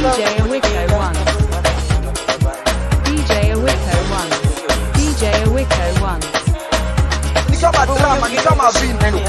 DJ Awiko 1. DJ Awiko 1. DJ Awiko 1. Ni kama drama, ni kama video.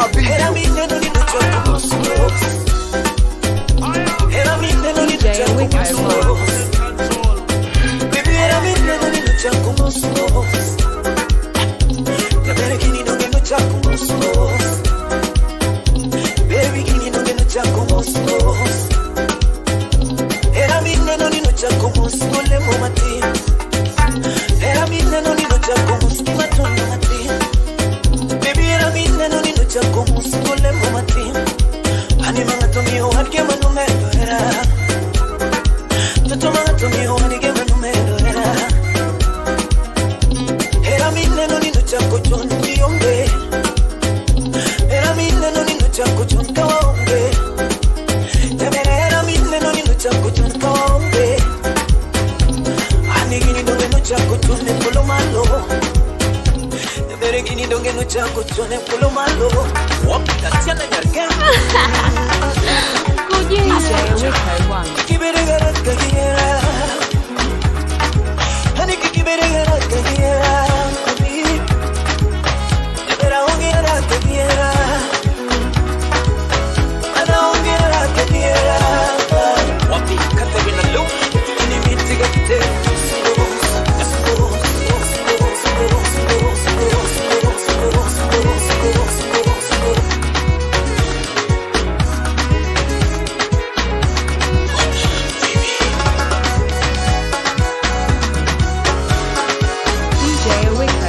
kama video. DJ Awiko 1. DJ Awiko 1. DJ Awiko 1. DJ Awiko 1.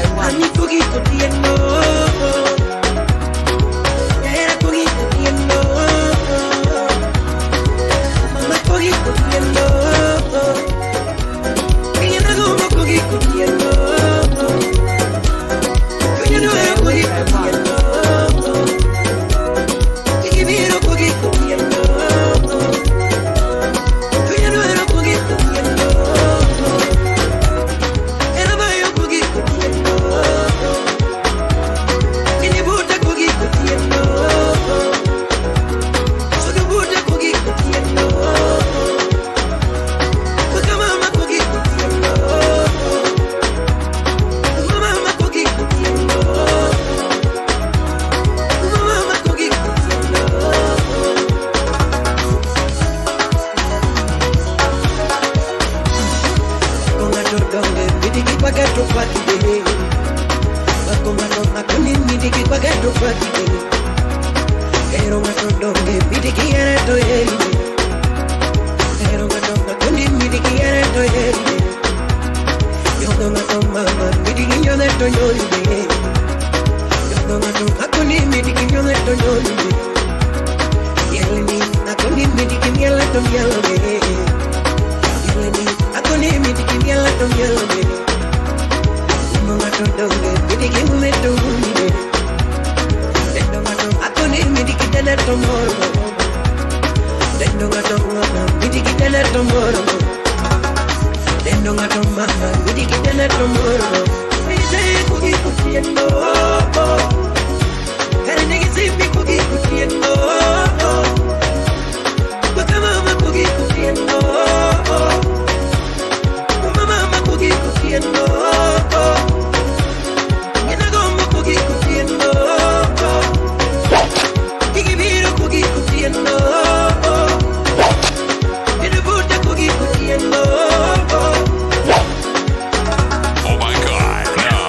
Oh my God, no.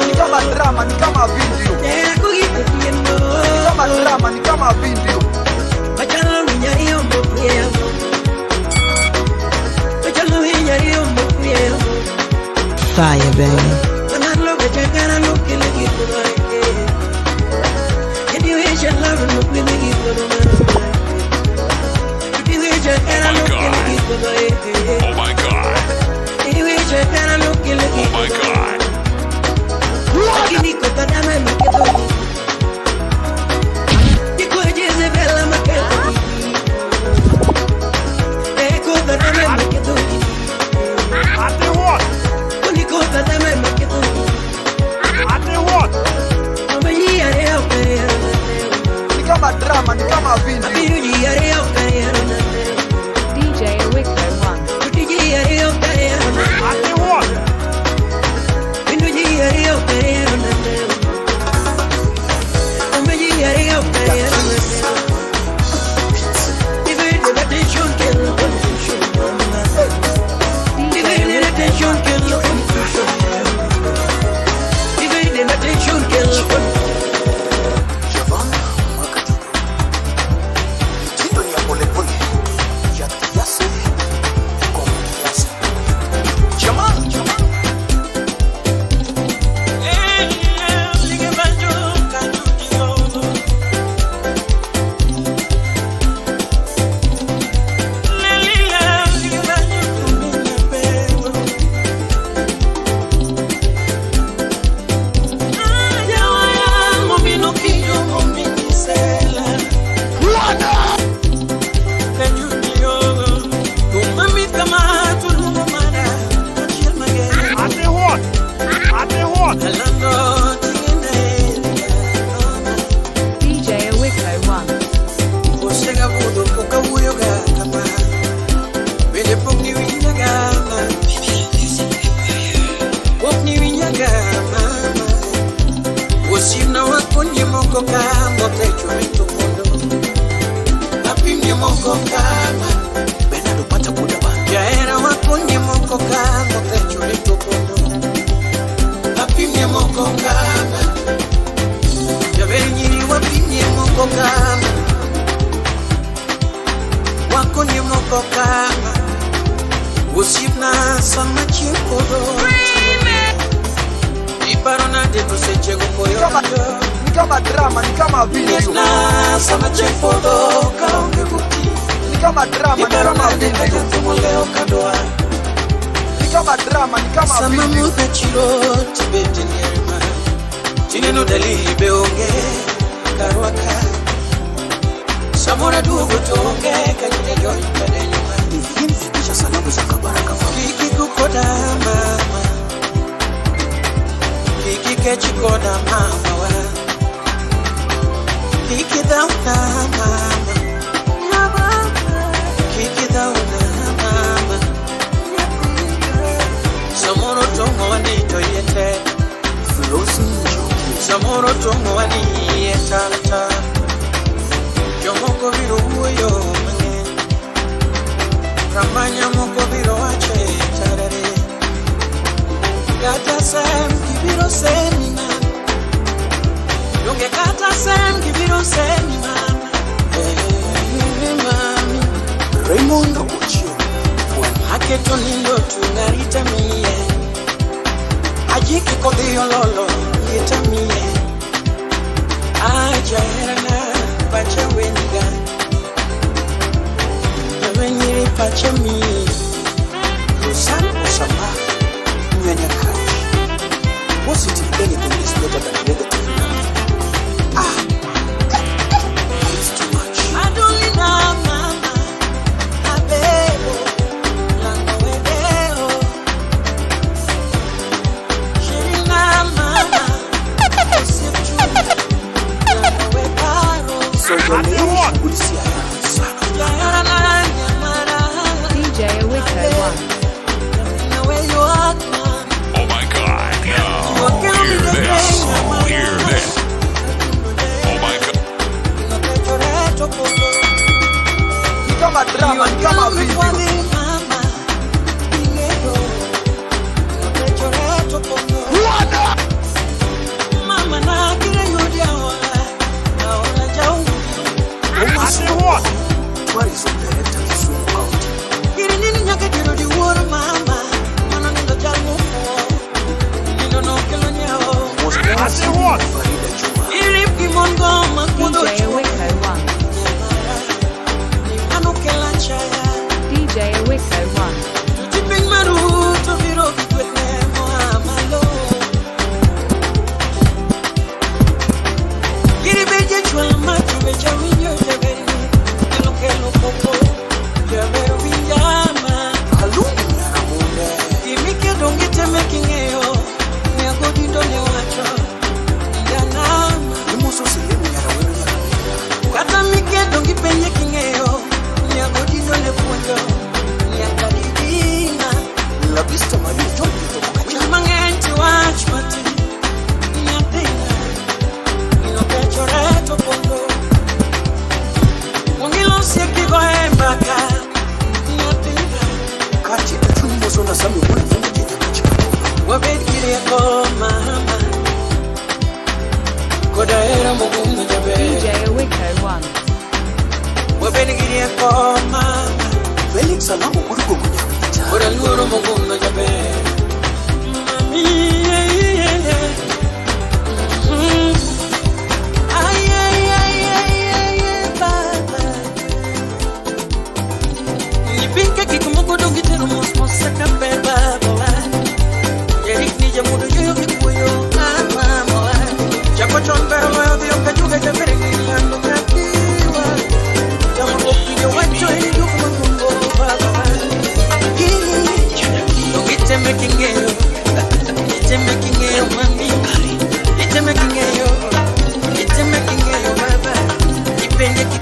Ni kama drama, ni kama video. Ni kama drama, ni kama video. Fire, baby. Oh my God. Oh my God. Ni kama drama, ni kama video. DJ Awiko 1. Jamaa. Ate what? Ate what? DJ Awiko 1. Osiepna wakonye moko ka motecho rito mondo apimie moko kama Bernard Opata Budaba. jahera wakonye moko ka motecho rito mondo apimie moko kama jaber nyiri wapimie moko kama wakonye moko kama osiepna sama chieng' podho iparo nade to sechego koyo Ni kama drama, ni kama video. na sama chieng' podho kaonge gokinyi Ni kama drama, ni iparo kama nade ka video. jathumo leo kadwa Ni kama drama, ni kama sama video. mudha chiro tibete nierma tineno dalili be onge karwaka samoro aduogo to onge kanyijajony kadenyma Fikisha salamu za Kabaraka family. kik igo koda mama kik ikechi koda mamawa kik idhawna mama kik idhawna mama samoro tong'o wani to iye tek Flosi Njoki. samoro tong'o wani iye tal tal jomoko biro wuoyo mang'eny ramanya moko biro wacho e tarare kata sem gibiro semi mama donge kata sem gibiro semi mama eh, mami Raymond Ochieng. aketo nindo tungarita miye ajiki kodhi ololo lieta miye ajaherana pacha weniga jawenyiri pacha miye Rosan Osama. Nyanyakaji. Positive anything is better than negative nothing. Ah. It's too much. Adolina mama abebo lango wedeo Shirina mama osipchunga lango weparo Sogelea shughuli si haraka sana. Jaherana nyamara DJ Awiko 1. Oh my God. Now, hear this. Hear this. Oh my God. Ni kama drama, ni kama video. Ate what? Tourism Director Kisumu County. Was Ate what? Farida Juma. DJ Awiko 1. DJ Awiko 1. Piny maruto biro gi kwetne moa malo Giri be jachwal macho be jawinjo jaberni Kelo kelo koko jaber winjama Kalungu Nyaramunde. Gimikedo ngiteme king'eyo Nyago dindo ne wacho Ndanama Imuso Sehemu Nyarawero Nyakamega. Kata mikedo gi penye king'eyo Nyago dindo ne puonjo Nyaka didina Labista Maria John Githo Winy mang'eny ti wach matin nyathina inokechore to pondo Ongilosie kigoye mbaka nyathina Kati chuny moso na Sami Wuod Vungu Jenyakachi Kakono. wabed gi rieko mama koda hera mogundho jaber DJ Awiko 1. wabed gi rieko mama Felix Salamu wuod Gogo Nyawita. Ora luoro mogundo jaber. Mami, yeah, yeah. Mm. Ay, ay, ay, ay, ay, ay, baba. Nipinka kikumuko dogitero mos mos sakape baba. Jerikni jamudo yoyo kikuyo mama. Chako chon pero loyo dio kajuga jabere kilando katiwa. Jamu opiyo wacho en juko makumbo baba. Iteme king'eyo, iteme king'eyo mami, iteme king'eyo, iteme king'eyo baba, ipenje ki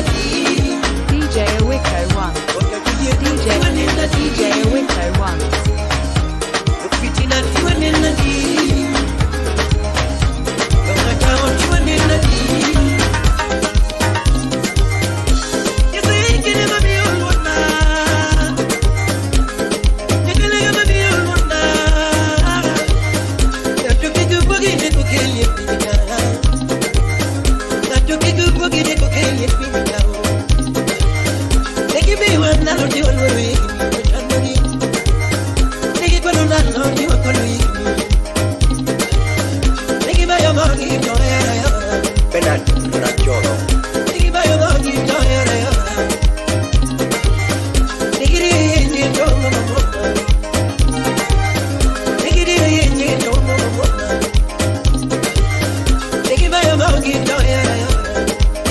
DJ Awiko 1. DJ Awiko 1. DJ Awiko 1. Bernard Rajono.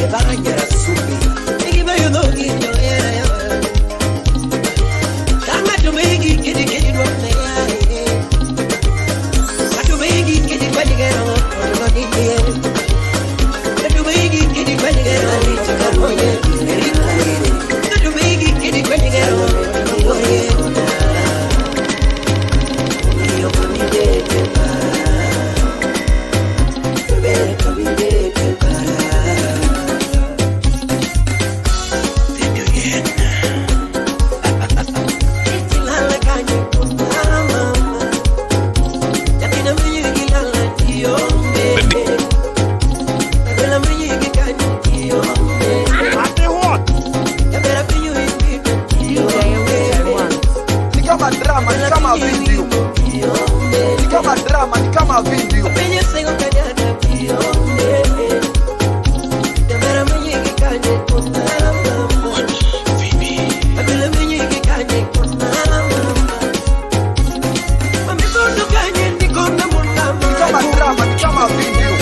Ebanyara Sumbi. DJ Awiko 1. Ni kama drama, ni kama video. Ni kama drama, ni kama video. Ni kama drama, ni kama video.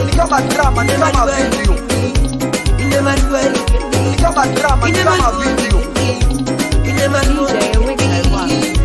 Ni kama drama, ni kama video. Ni kama drama, ni kama video. DJ Awiko 1.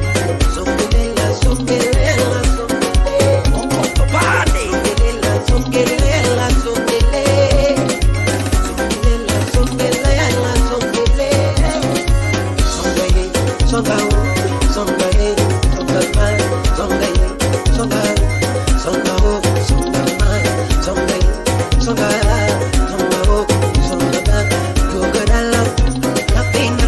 Nothing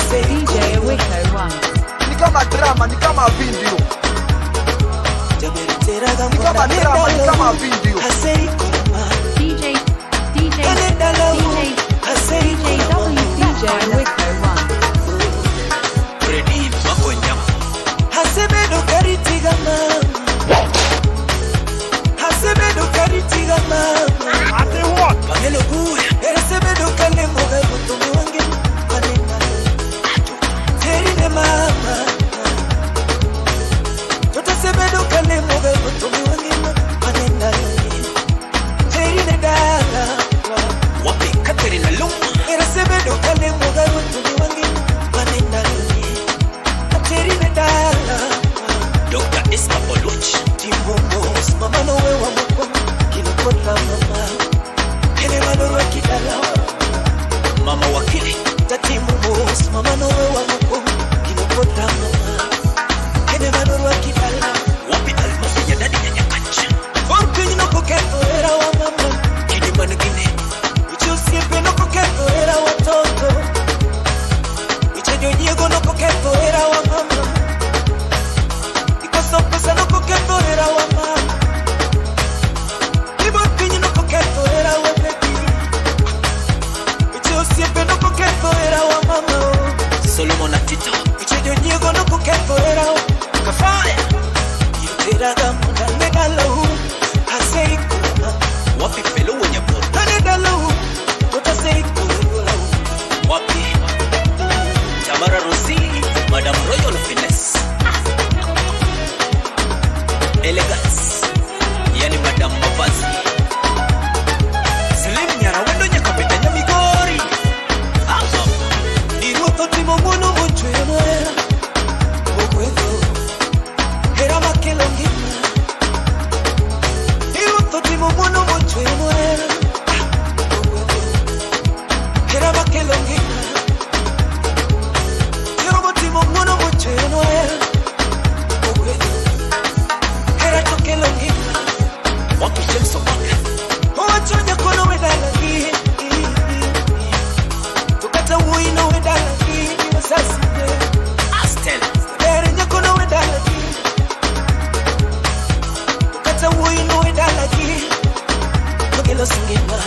DJ Awiko 1. Ni kama drama, ni kama video. Ni kama drama, ni kama video. DJ DJ DJ DJ W DJ Awiko 1. Fredi Makonyama. Hasebedo karitiga mama, hasebedo karitiga mama. Ate what? Pamelo Guya. Erasebedo kalemoga mutume wange manena terine mama. Totasebedo kalemoga mutume wange manena terine dala. Wapi Catherine Luma. Erasebedo kalemoga mutume wange manena terine dala. Dr. Esther Oluch. Timomos mama nowe wa moko kinokota mama hele madoro kidala. Mama Wakili. Tatimomos mama nowe wa moko kinokota mama hele madoro kidala. Wapi Almasi Nyadadi Nyanyakacha. Orpin no koketho era wa mama Kidi Manigine. Ichosiepe no koketho era wa toto. Ichejonyiego no koketho era wa mama. Ikoso pesa no koketho era wa mama. Ibor piny no koketho era wa baby. Ichosiepe no koketho era wa mama. Solomon Atito. Ichejonyiego no koketho era wa Kafaya. Yoteraga mona nedalau aseikuma. Wapi Felo Wenyaporo. Anedalau totaseikulau. Wapi Tamara Rosi. Madam Royal Finesse. Elegance. Yani Madam Mavazi. Slim Nyara Wendo Nyakapeta Nyamigori. Ama. Iruoto timo muono mochweyo nohera ogwedho hera makelo ngima. Iruoto timo muono mochweyo nohera ogwedho hera makelo ngima. Iruoto timo muono mochweyo nohera ogwedho hera to kelo ngima. Wapi James Obaka. Owacho nyako nowe dalagi to kata wuoyi nowe dalagi wasasige. Astel. Ber nyako nowe dalagi to kata wuoyi nowe dalagi tokelo singima.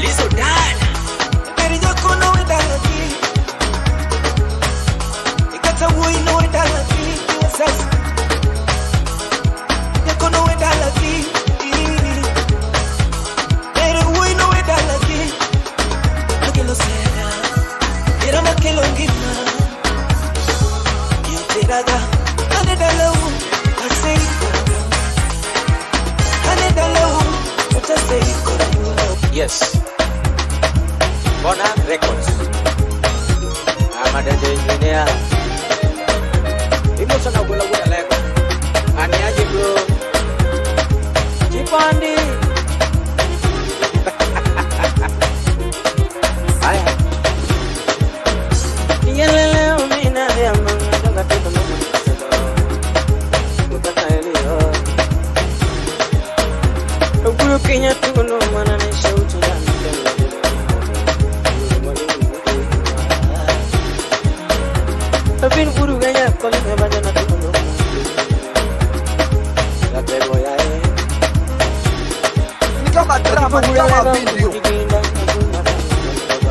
Lizo Dad. Ber nyako nowe dalagi kata wuoyi nowe dalagi wasasi nyako nowe dalagi. Ber wuoyi nowe dalagi tokelo sera era makelo ngima. Yoteraga ane dalau aseikora ane dalau otaseikora. Yes. Bona Records. I'm a DJ engineer. Emotion agula gula lego. Aniaje bro. Chipandi. Haya. Yelele umina ya mama donga toto mama. Mukata elio. Oguru Kenya tuno mana ne shautu ya. Bin guru ganya koli me bajana tuno. La tego ya eh. Ni kama drama, ni kama video. DJ Awiko 1.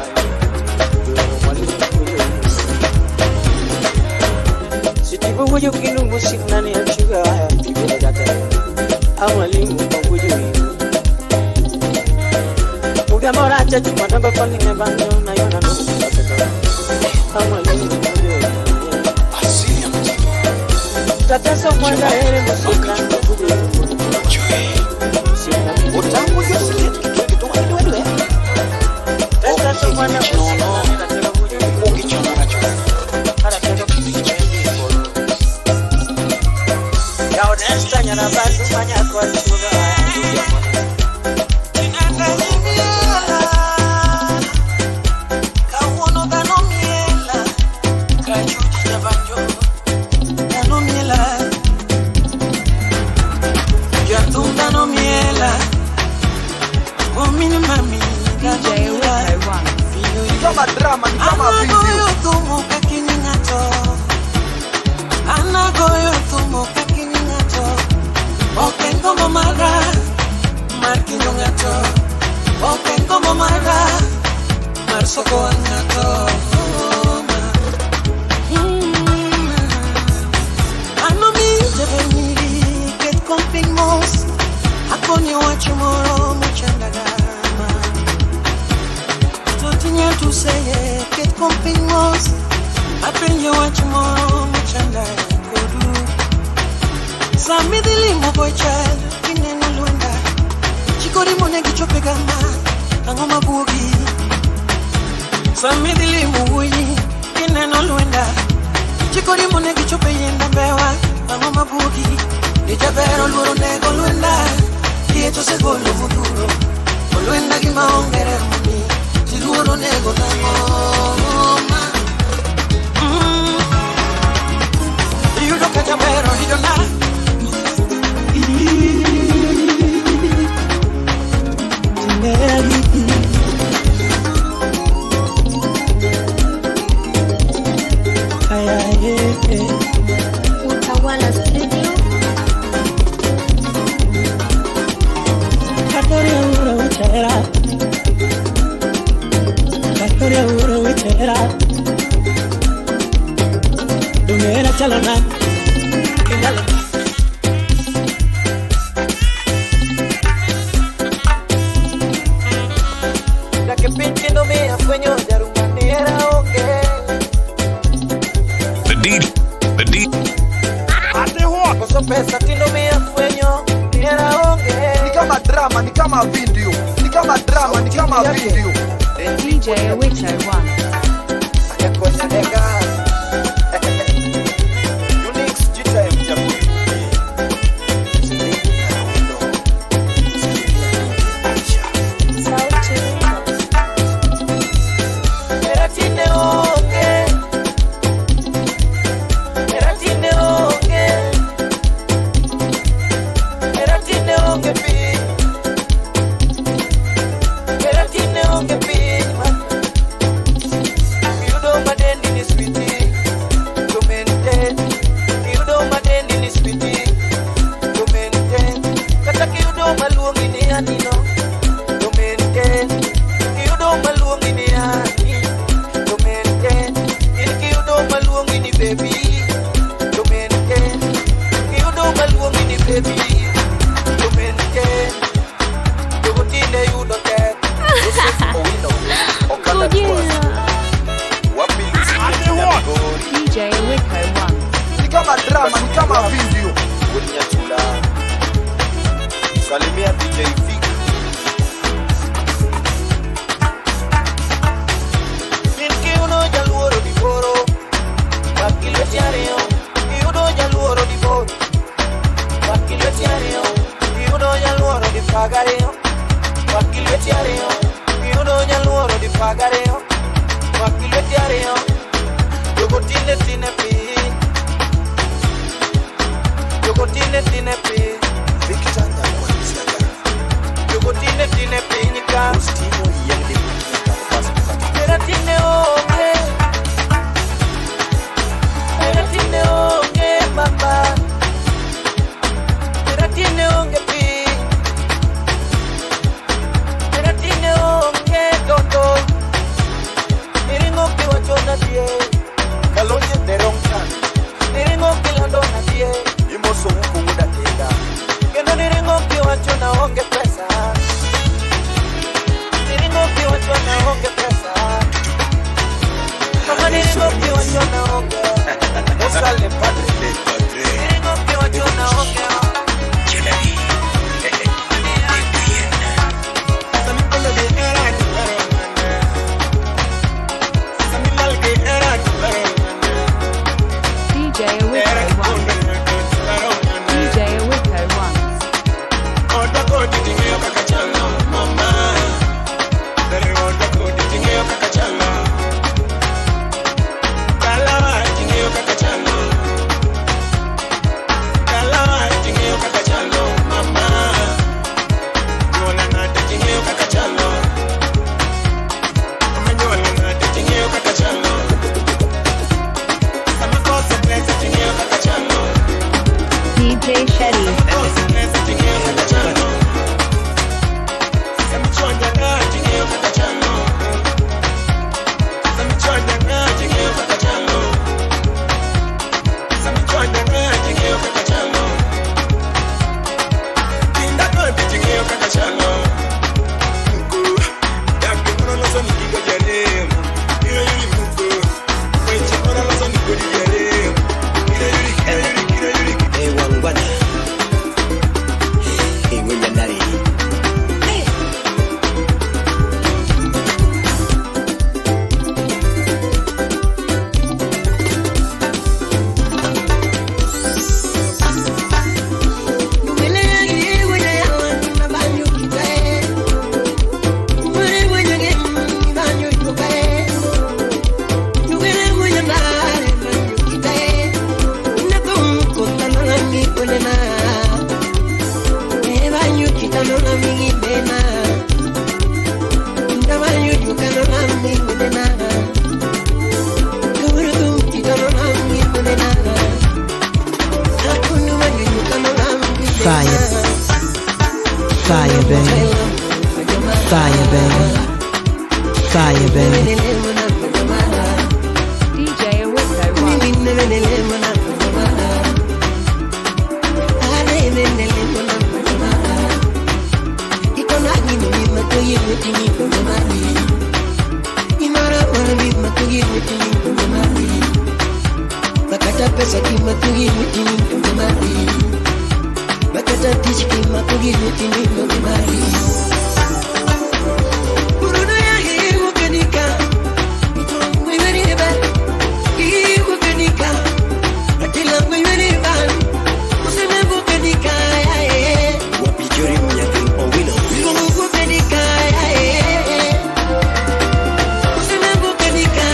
drama, ni kama video. Anagoyo thumo kakinyi ng'ato. Anagoyo thumo kakinyi ng'ato. Ok en gombo mara mar kinyo ng'ato. Ok en gombo mara mar soko wang' ng'ato. Ano mi jaber nyiri ket kom piny mos. Akonyo wach moro mochandaga. Totinya tuseye ket kom piny mos. Apenjo wach moro mochanda kodu. Sami dhi limo boy child kineno lwenda. Chikori monegi chope gama ang'o mabuogi. Sami dhi limo wuoyi kineno lwenda. Chikori monegi chope yienda mbewa ang'o mabuogi. Ni jaber oluoro nego lwenda. Liet osegolo modhuro. Olwenda gima onge remoni. Tiluoro nego nang'o ma. Iyudo ka jaber oidona. Utawala Studio. The D, the D. Ni kama drama, ni kama video. Ni kama drama, ni kama video. DJ Awito 1. DJ Awiko 1. Ni kama drama, ni kama video. Salimia DJ Vic. Victor Nyakwanziaga. Ostimo Yende Kalonje the wrong turn. Imoso huko muda tenda. Kendo niringo kiwacho na onge pesa. Niringo kiwacho na onge pesa. Mama niringo kiwacho na onge. Musa le padre. Niringo kiwacho na onge. DJ Awiko 1. DJ Awiko 1. Fire, baby. Fire, baby. Fire, baby. DJ Awiko 1. Bakata pesa kima kugi bakata tich kima kugi mari Buruno ya hiru kanika Mwiweriba Hiru kanika Atila mwiweriba Useme bukanika Wapijori Mnyathing Owino. Mungu kanika Useme bukanika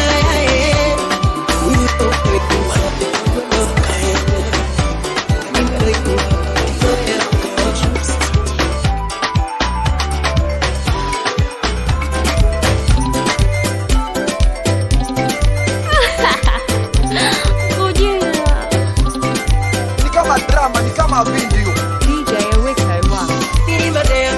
Ni kama drama, ni kama video. DJ Awiko 1.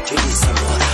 Judy Samora.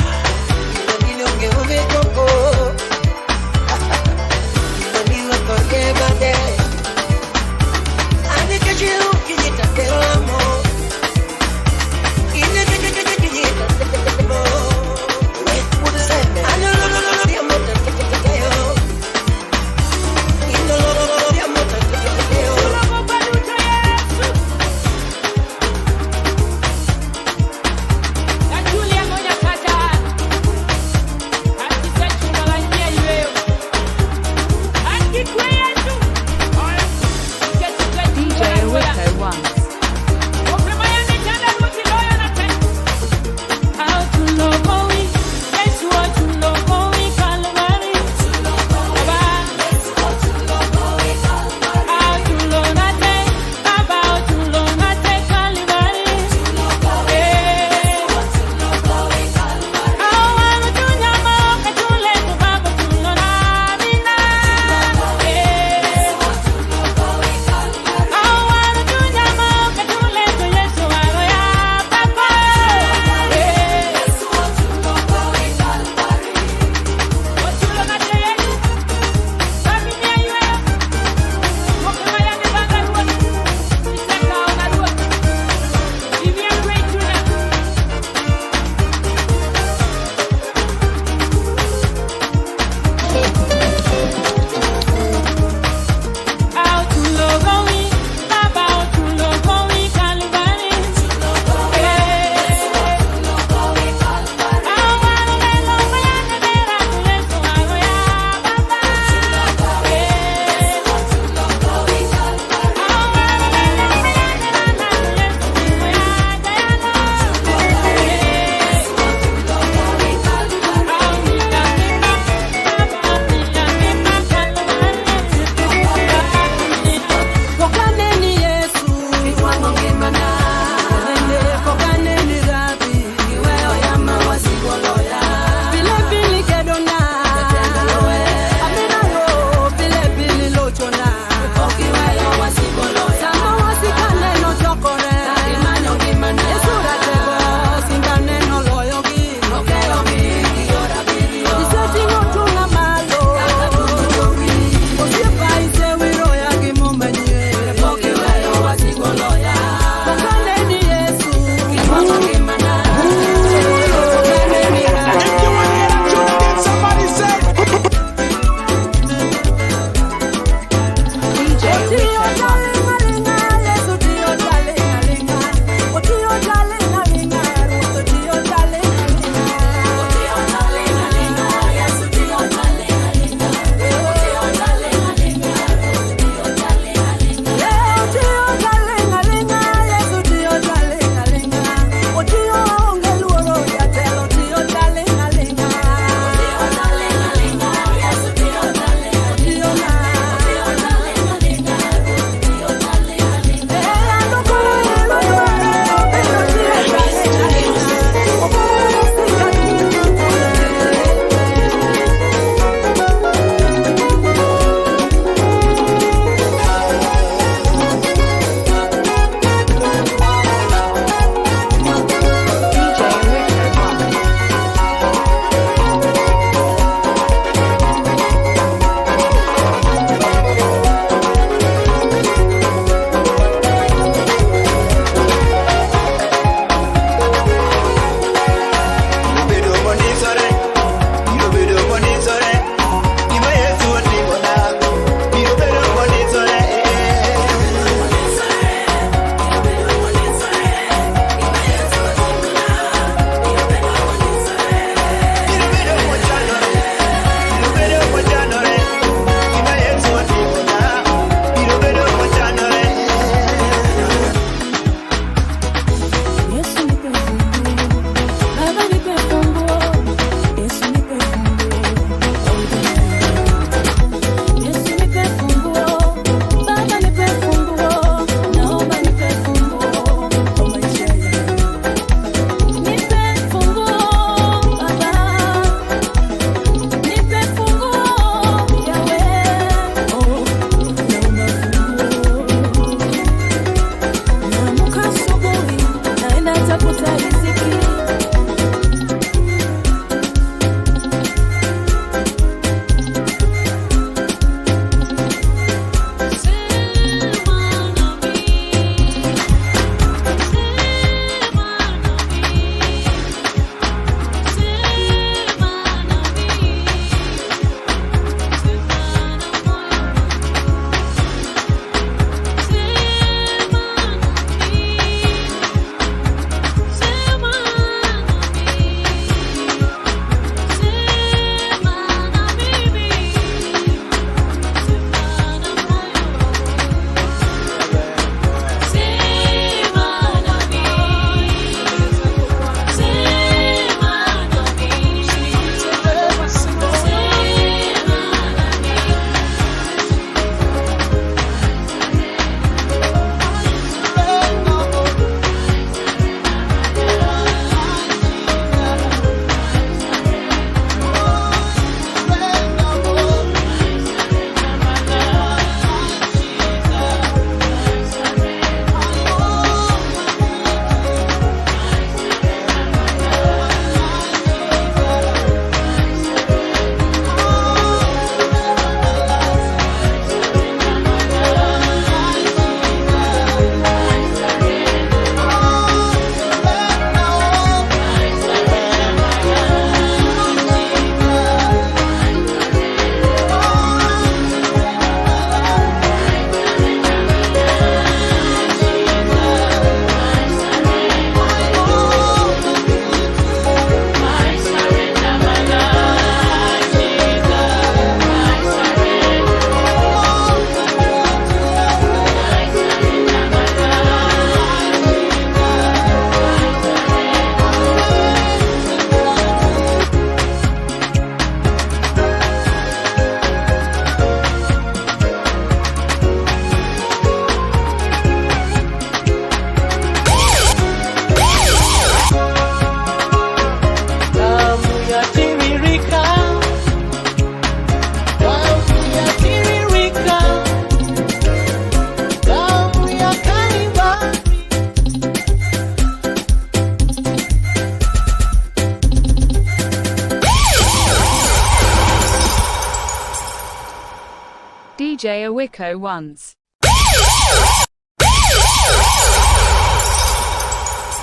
DJ Awiko once.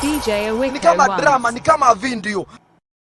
DJ Ni Awiko kama drama, once. ni kama video.